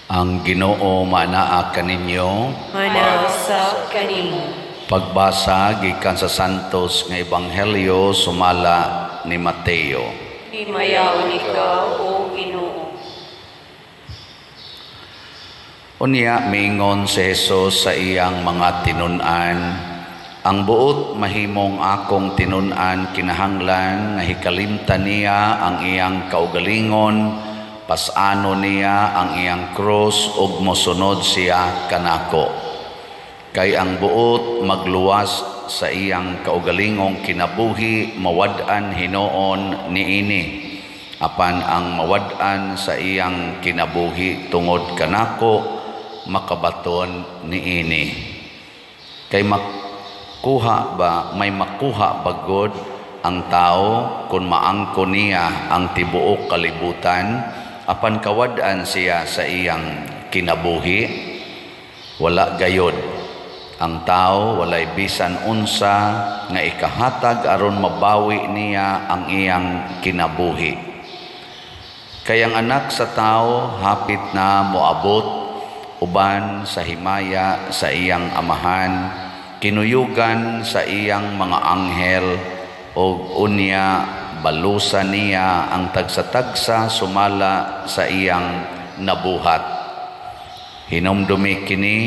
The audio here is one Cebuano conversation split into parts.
Ang Ginoo manaa kaninyo. Manaa sa kanimo. Pagbasa gikan sa Santos nga Ebanghelyo sumala ni Mateo. Himayaon ikaw, O Ginoo. Unya miingon si Jesus sa iyang mga tinun-an, ang buot mahimong akong tinun-an kinahanglan nga hikalimtan niya ang iyang kaugalingon, pasano niya ang iyang krus ug mosunod siya kanako. Kay ang buot magluwas sa iyang kaugalingong kinabuhi mawad-an hinuon niini. Apan ang mawad-an sa iyang kinabuhi tungod kanako makabaton niini. Kay makuha ba, may makuha bagod ang tao kung maangko niya ang tibuok kalibutan, apan kawad-an siya sa iyang kinabuhi? Wala gayod. Ang tao walay bisan unsa nga ikahatag aron mabawi niya ang iyang kinabuhi. Kay ang anak sa tao hapit na moabot uban sa himaya sa iyang amahan, kinuyugan sa iyang mga anghel, og unya balusa niya ang tagsa-tagsa sumala sa iyang nabuhat. Hinumdumi kini,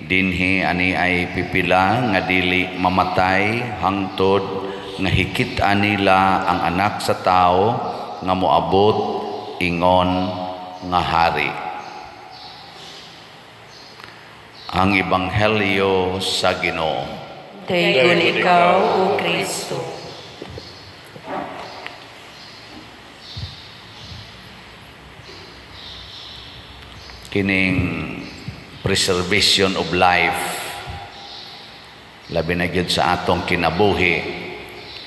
dinhi ani ay pipila nga dili mamatay hangtod nga hikit-an nila ang anak sa tao nga moabot ingon nga hari. Ang Ebanghelyo sa Ginoo. Daygon ikaw, O Kristo. Kining preservation of life, labi na gyud sa atong kinabuhi,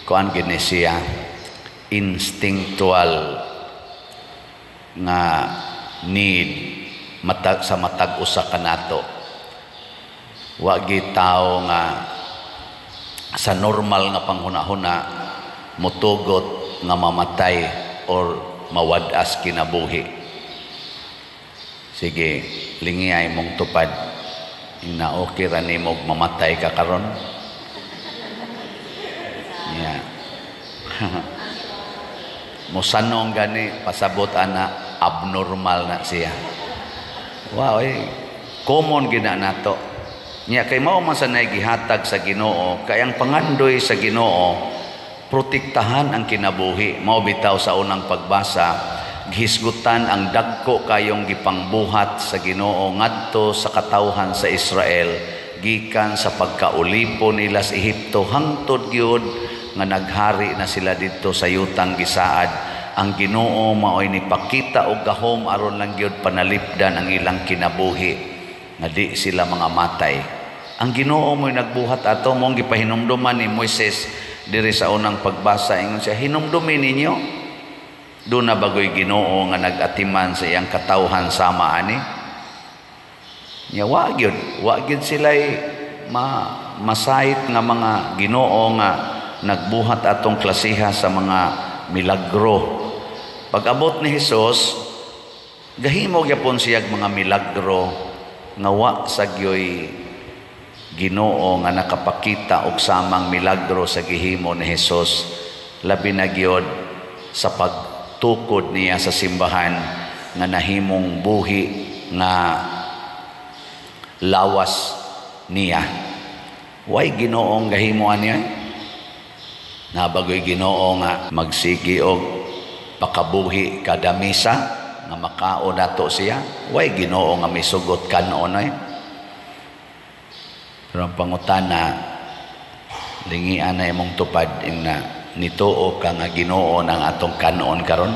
kuan gid ni siya instinctual nga need matag sa matag usa kanato. Wa gi tawo nga sa normal nga panghuna-huna motugot nga mamatay or mawad-as kinabuhi. Sige, lingi ay mong tupad. Ina okay ra nimo mamatay ka karon. Yeah. Musanong gani pasabot ana abnormal na siya. Wow, common gina nato. Nya kay mao man sa gihatag sa Ginoo, kay ang pangandoy sa Ginoo protektahan ang kinabuhi. Mao bitaw sa unang pagbasa, gihisgutan ang dagko kayong gipangbuhat sa Ginoo ngadto sa katawhan sa Israel gikan sa pagkaulipo nila sa Ehipto hangtod gyud nga naghari na sila didto sa yutang gisaad. Ang Ginoo maoy nipakita og gahom aron lang gyud panalipdan ang ilang kinabuhi nga di sila mga matay. Ang Ginoo mo'y nagbuhat ato, mong gipahinumduman ni Moises diri sa unang pagbasa. Ingon siya, hinumdumi ninyo, doon na bagoy Ginoo nga nag-atiman sa iyang katawhan sama ani. Nya wa gyud, wa gyud sila'y masayit nga mga Ginoo nga nagbuhat atong klasiha sa mga milagro. Pag-abot ni Hesus, gahimo gyapon siyag mga milagro nga wa sa gyoy Ginoo nga nakapakita og samang milagro sa gihimo ni Hesus, labi na gyud sa pagtukod niya sa simbahan nga nahimong buhi nga lawas niya. Way Ginoong gahimuan niya. Nabagoy Ginoo nga magsigi og pakabuhi kada misa nga makaon nato siya. Way Ginoo nga misugot kanon ay. Pero ang pangutana, lingian na imong tupad ing na nituo ka nga Ginoo ng atong kanon karon.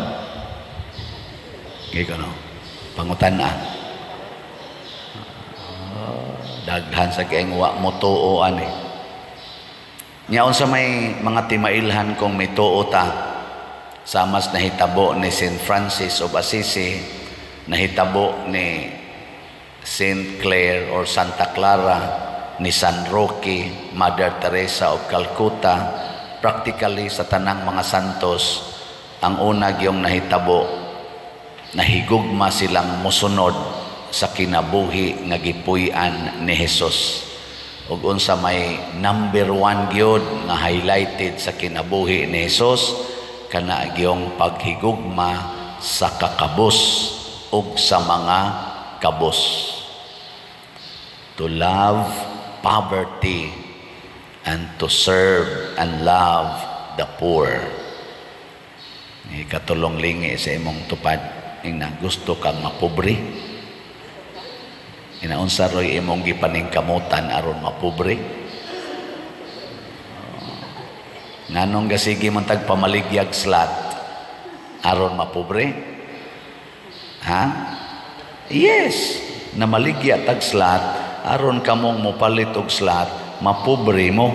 Giko no. Pangutana. Daghan sa kayong wa mo tuo ani. Nya unsa may mga timailhan kung may tuo ta, samas nahitabo ni Saint Francis of Assisi, nahitabo ni Saint Clare or Santa Clara, ni San Roque, Mother Teresa of Calcutta, practically sa tanang mga santos, ang una gyong nahitabo, nahigugma silang musunod sa kinabuhi nga gipuy-an ni Jesus. Ug unsa may number one gyud nga highlighted sa kinabuhi ni Jesus? Kana gyong paghigugma sa kakabos ug sa mga kabos. To love poverty and to serve and love the poor. Ni katulong lingi sa imong tupad, ing gusto kang mapobre. Inaunsa roy imong gipaningkamutan aron mapobre? Nganong gasige man tag pamaligyag slot aron mapobre? Ha? Yes, namaligya tag slot aron kamong mopalit og slot, mapobre mo.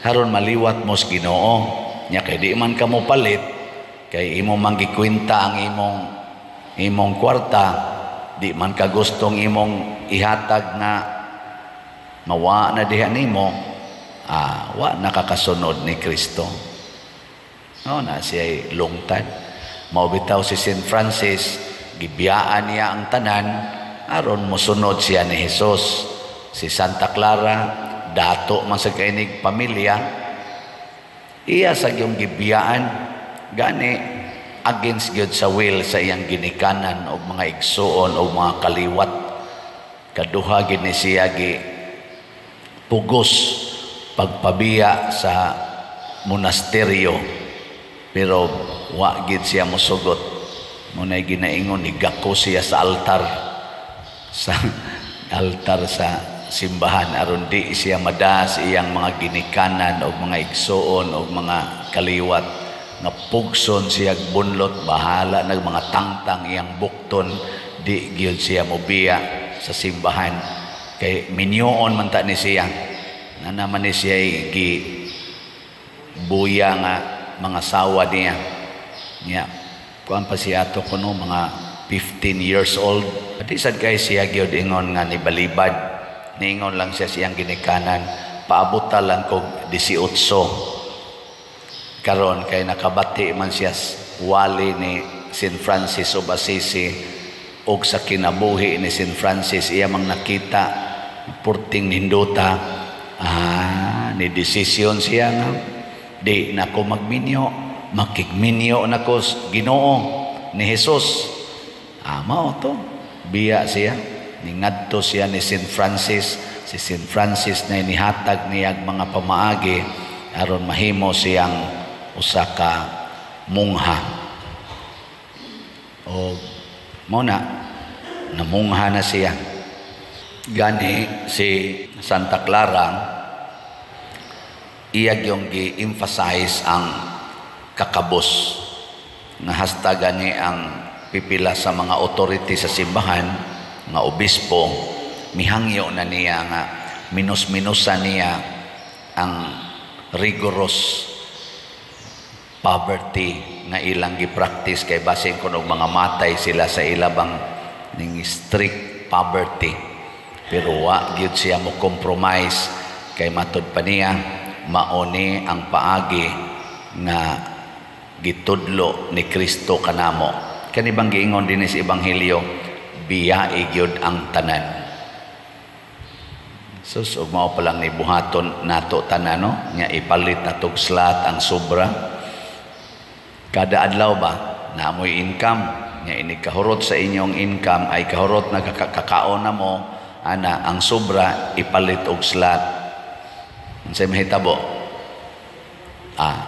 Aron maliwat mo sa Ginoo. Nya kay di man ka mopalit kay imo man gikwenta ang imong kwarta, di man ka gustong imong ihatag nga mawa na diha nimo, wa nakakasunod ni Kristo. No, na siya lungtad. Mao bitaw si Saint Francis, gibiyaan niya ang tanan aron mosunod siya ni Jesus. Si Santa Clara, dato man sa kainig pamilya, iya sa iyong gibiyaan, gani against gyud sa will sa iyang ginikanan og mga igsuon o mga kaliwat. Kaduha gid ni siya gi pugos pagpabiya sa monasteryo, pero wa gid siya mosugot. Mao nay ginaingon, nigako siya sa altar, sa altar sa simbahan, aron di siya madas iyang mga ginikanan o mga igsuon o mga kaliwat nga pugson siya bunlot, bahala nag mga tangtang iyang bukton, di gyud siya mobiya sa simbahan kay minyoon man ta ni siya na naman ni siya gi buya nga mga sawa niya. Niya kuan pa siya ato kuno mga 15 years old. Di sad kay siya gyud ingon nga nibalibad. Niingon lang siya siyang ginikanan, "Paabuta lang kog 18 karon," kay nakabati man siya wali ni St. Francis of Assisi og sa kinabuhi ni St. Francis iya mang nakita purting nindota. Ni desisyon siya nga di na ko magminyo, makigminyo na ko Ginoo ni Jesus. Mao to, biya siya, ningadto siya ni St. Francis. Si St. Francis na nihatag niya mga pamaagi aron mahimo siyang usa ka mungha. O mao na, namungha na siya. Gani si Santa Clara, iya yung gi-emphasize ang kakabos nga hasta gani ang pipila sa mga authority sa simbahan nga obispo mihangyo na niya nga minus-minusan niya ang rigorous poverty nga ilang gi-practice kay basin kun og mga matay sila sa ilabang ning strict poverty. Pero wa gyud siya mo compromise kay matud pa niya mauni ang paagi nga gitudlo ni Kristo kanamo. Kani bang giingon dinhi sa Ebanghelyo, biyai gyud ang tanan. Sus, ug mao pa lang ni buhaton nato tanan, no, nya ipalit natog slot ang sobra. Kada adlaw ba naamoy income nya, inig kahurot sa inyong income ay kahurot na kakaon na mo ana, ang sobra ipalit og slot. Unsay mahitabo?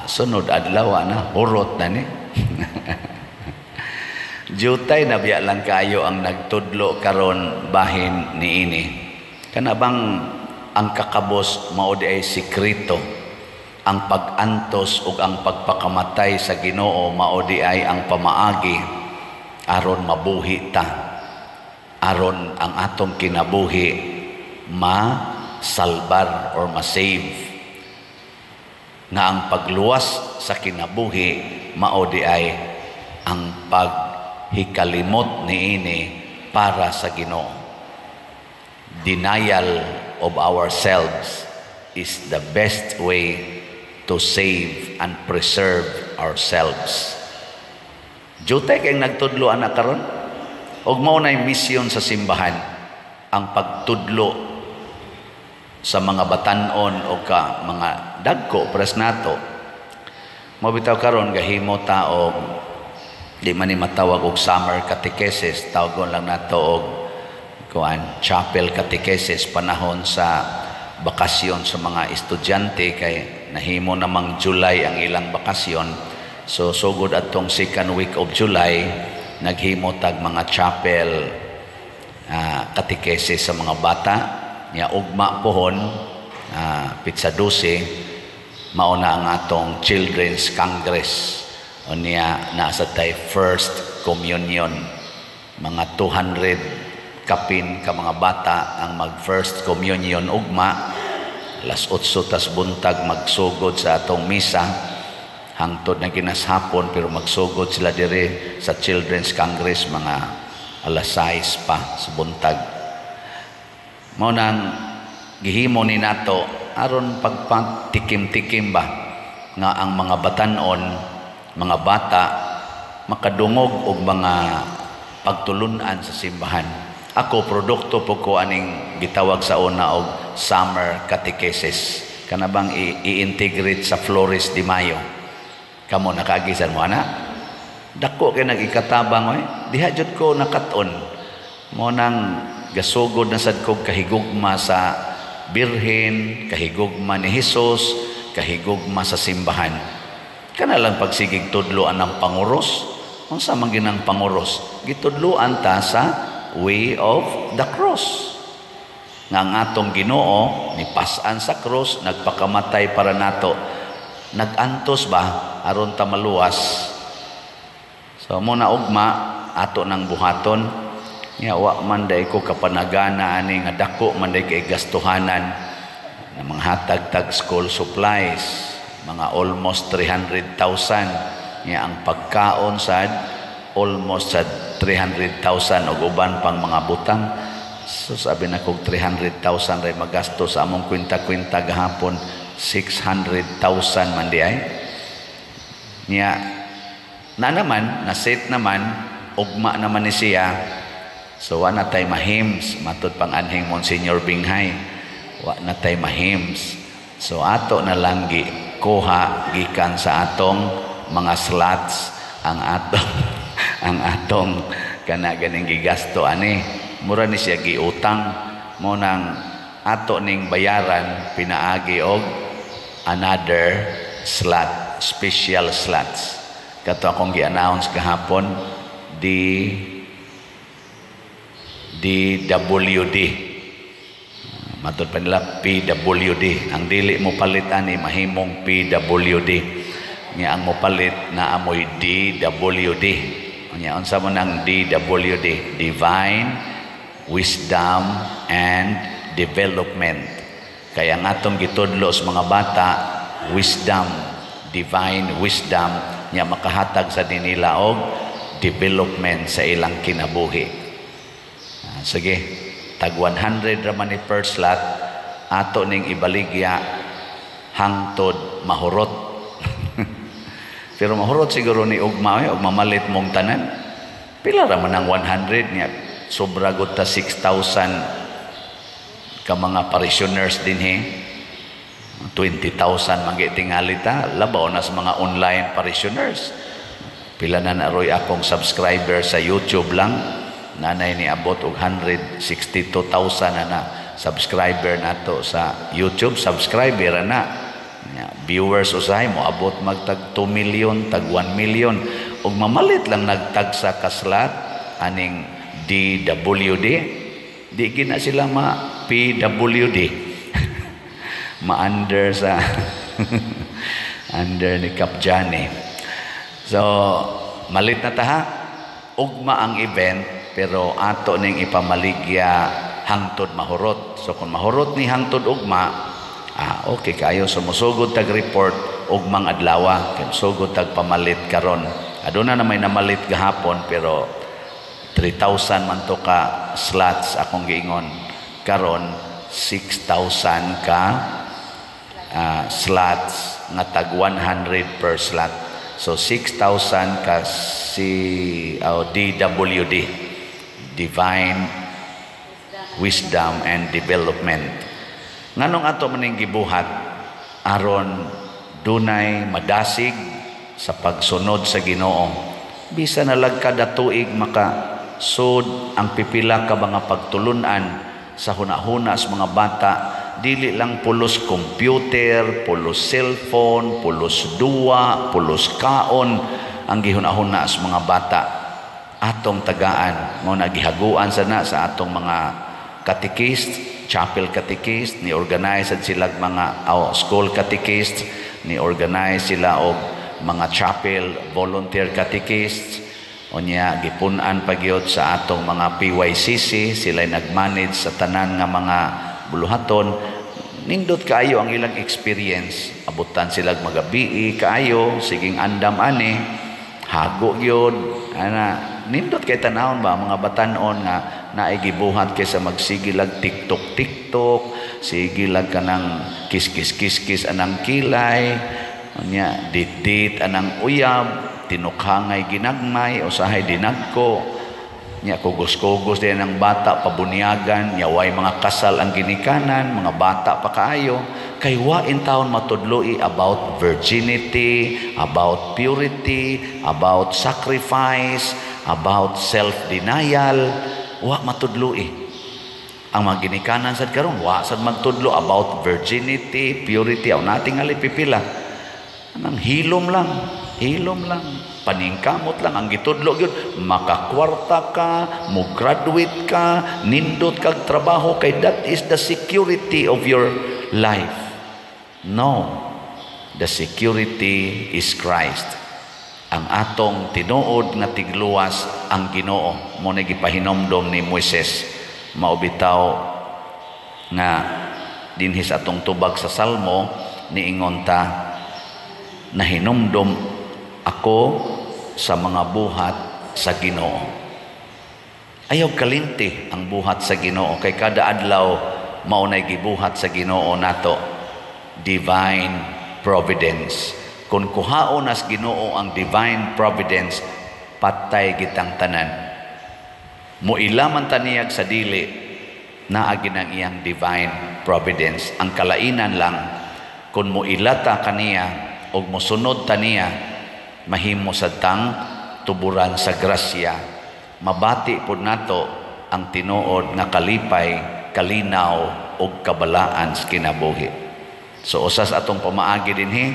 Sunod adlaw na hurot na ni. Jutay na biya lang kayo ang nagtudlo karon bahin niini. Kana bang ang kakabos mao di ay sekreto. Ang pag-antos ug ang pagpakamatay sa Ginoo mao di ay ang pamaagi aron mabuhi ta. Aron ang atong kinabuhi ma-salbar or ma-save. Nga ang pagluwas sa kinabuhi mao di ay ang paghikalimot niini para sa Ginoo. Denial of ourselves is the best way to save and preserve ourselves. Jutay kay nagtudlo ana karon. Ug mao nay misyon sa simbahan, ang pagtudlo sa mga batan-on o ka mga dagko pres nato. Mao bitaw karon gahimo ta og di man ni matawag og summer catechesis, tawagon lang nato og kuan, chapel catechesis, panahon sa bakasyon sa mga estudyante, kay nahimo namang July ang ilang bakasyon. So sugod atong second week of July, naghimo tag mga chapel catechesis sa mga bata. Nya ugma pohon, petsa 12, mao na ang atong Children's Congress. Unya naa sa tay first communion, mga 200 kapin ka mga bata ang mag first communion ugma. Alas 8 tas buntag magsugod sa atong misa hangtod na ginashapon, pero magsugod sila dire sa Children's Congress mga alas 6 pa sa buntag. Mao nang gihimo ni nato aron pagpatikim-tikim ba nga ang mga batan-on, mga bata, makadungog og mga pagtulunan sa simbahan. Ako, produkto po ko aning gitawag sa una og summer catechesis. Kana bang i-integrate sa Flores de Mayo. Kamo nakaagisan mo ana? Dako kay nag-ikatabang oy. Diha jud ko nakat-on. Mo nang gasugod na sad kog kahigugma sa Birhen, kahigugma ni Hesus, kahigugma sa simbahan. Kana lang pagsigig tudloan ng panguros. Unsa man ginang panguros? Gitudloan ta sa way of the cross. Nga ang atong Ginoo nipas-an sa cross, nagpakamatay para nato. Nagantos ba aron ta maluwas? So mo na ugma ato nang buhaton. Nya wa man day ko kapanagana ani nga dako man day kay gastuhanan na mga hatag tag school supplies, mga almost 300,000. Nya ang pagkaon sad almost sad 300,000 og uban pang mga butang. So sabi na kog 300,000 ray magasto sa among kwenta-kwenta gahapon, 600,000 man di ay. Nya na naman, na set naman, ugma naman ni siya. So wa na tay mahims, matud pang anhing Monsignor Binghay. Wa na tay mahims. So ato na lang gi kuha gikan sa atong mga slots ang atong kana ganing gigasto ani. Mura ni siya giutang, mo nang ato ning bayaran pinaagi og another slot, special slots. Kato akong gi-announce gahapon, DWD. Matod pa nila PWD. Ang dili mo palit ani mahimong PWD. Nya ang mo palit na amoy DWD. Nya unsa mo nang DWD? Divine Wisdom and Development. Kaya ang atong gitudlo sa mga bata, wisdom, divine wisdom, nya makahatag sa dinila og development sa ilang kinabuhi. Sige, tag 100 ra man ni per slot, ato ning ibaligya hangtod mahurot. Pero mahurot siguro ni ugma oy, ug mamalit mong tanan. Pila ra man ang 100 niya? Sobra gud ta 6,000 ka mga parishioners dinhi. 20,000 man tingali ta, labaw na sa mga online parishioners. Pila na naroy akong subscriber sa YouTube lang, nanay ni abot og 162,000 na na subscriber nato sa YouTube, subscriber na. Viewers usahay mo abot magtag 2 million, tag 1 million, ug mamalit lang nagtagsa ka slot aning DWD, di gina sila ma PWD, ma-under sa under ni Cap Johnny. So malit na ta ha, ugma ang event, pero ato ning ipamaligya hangtod mahurot. So kung mahurot ni hangtod ugma, okay kayo. Sumusugod tag report ugmang adlawa, kay sugod tag pamalit karon. Aduna na may namalit gahapon, pero 3,000 man to ka slots akong giingon. Karon 6,000 ka slots nga tag 100 per slot. So 6,000 ka si DWD. Divine Wisdom and Development. Nganong ato maning gibuhat? Aron dunay madasig sa pagsunod sa Ginoo. Bisan na lag kada tuig maka sud ang pipila ka mga pagtulunan sa hunahuna sa mga bata, dili lang pulos computer, pulos cellphone, pulos duwa, pulos kaon ang gihunahuna sa mga bata. Atong tagaan mo na gihaguan sa na sa atong mga catechist, chapel catechist, ni organize sad sila mga school catechist, ni organize sila og mga chapel volunteer catechists. Unya gipun-an pa gyud sa atong mga PYCC, sila nag-manage sa tanan nga mga buluhaton. Nindot kaayo ang ilang experience. Abutan sila magabii kaayo, siging andam ani, hago gyud ana. Nindot kay tanawon ba mga batan-on nga naay gibuhat kaysa magsige lag TikTok TikTok, sige lag kanang kiss kiss kiss kiss anang kilay, unya dit dit anang uyab, tinukhangay ginagmay, usahay dinagko. Nya kugos-kugos din ang bata pabunyagan, nya way mga kasal ang ginikanan, mga bata pa kaayo kay wa in taon matudloi about virginity, about purity, about sacrifice, about self-denial. Wa matudloi. Ang mga ginikanan sad karon wa sad magtudlo about virginity, purity. Aw natingali pipila anang hilom lang, hilom lang, paningkamot lang ang gitudlo gyud, makakwarta ka, mo graduate ka, nindot kag trabaho kay that is the security of your life. No, the security is Christ. Ang atong tinuod nga tigluwas ang Ginoo. Mo na gipahinomdom ni Moises. Mao bitaw nga dinhi sa atong tubag sa Salmo niingon ta, "Nahinumdom ako sa mga buhat sa Ginoo." Ayaw kalimti ang buhat sa Ginoo kay kada adlaw mao nay gibuhat sa Ginoo nato. Divine providence. Kung kuhaon as Ginoo ang divine providence, patay gitang tanan. Muila man taniyag sa dili, naagi ng iyang divine providence. Ang kalainan lang, kung muilata kaniya o musunod taniya, mahimo sa tang tuburan sa grasya. Mabati pod nato ang tinuod nga kalipay, kalinaw ug kabalaan sa kinabuhi. So usas atong pamaagi dinhi,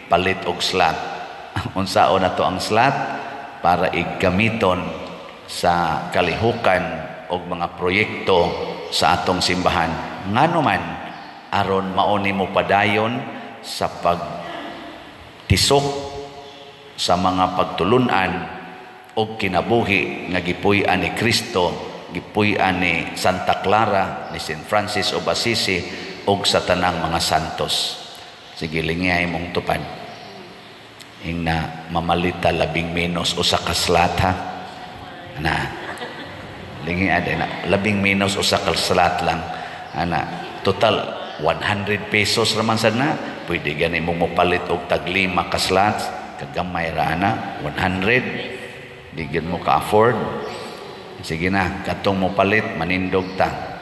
palit og slot. Unsaon nato ang slot para igamiton sa kalihukan og mga proyekto sa atong simbahan. Ngano man aron mao nimo padayon sa pagtisok sa mga pagtulunan og kinabuhi nga gipuy-an ni Kristo, gipuy-an ni Santa Clara, ni Saint Francis of Assisi ug sa tanang mga santos. Sige, lingiyay mong tupad. Ingna mamalita labing menos usa ka slot ha. Na. Lingi na labing menos usa ka slot lang. Ana, total 100 pesos raman sad na. Pwede gani mo mopalit og tag 5 ka slots, kagamay ra ana, 100. Di gyud mo ka afford. Sige na, katong mo palit manindog ta.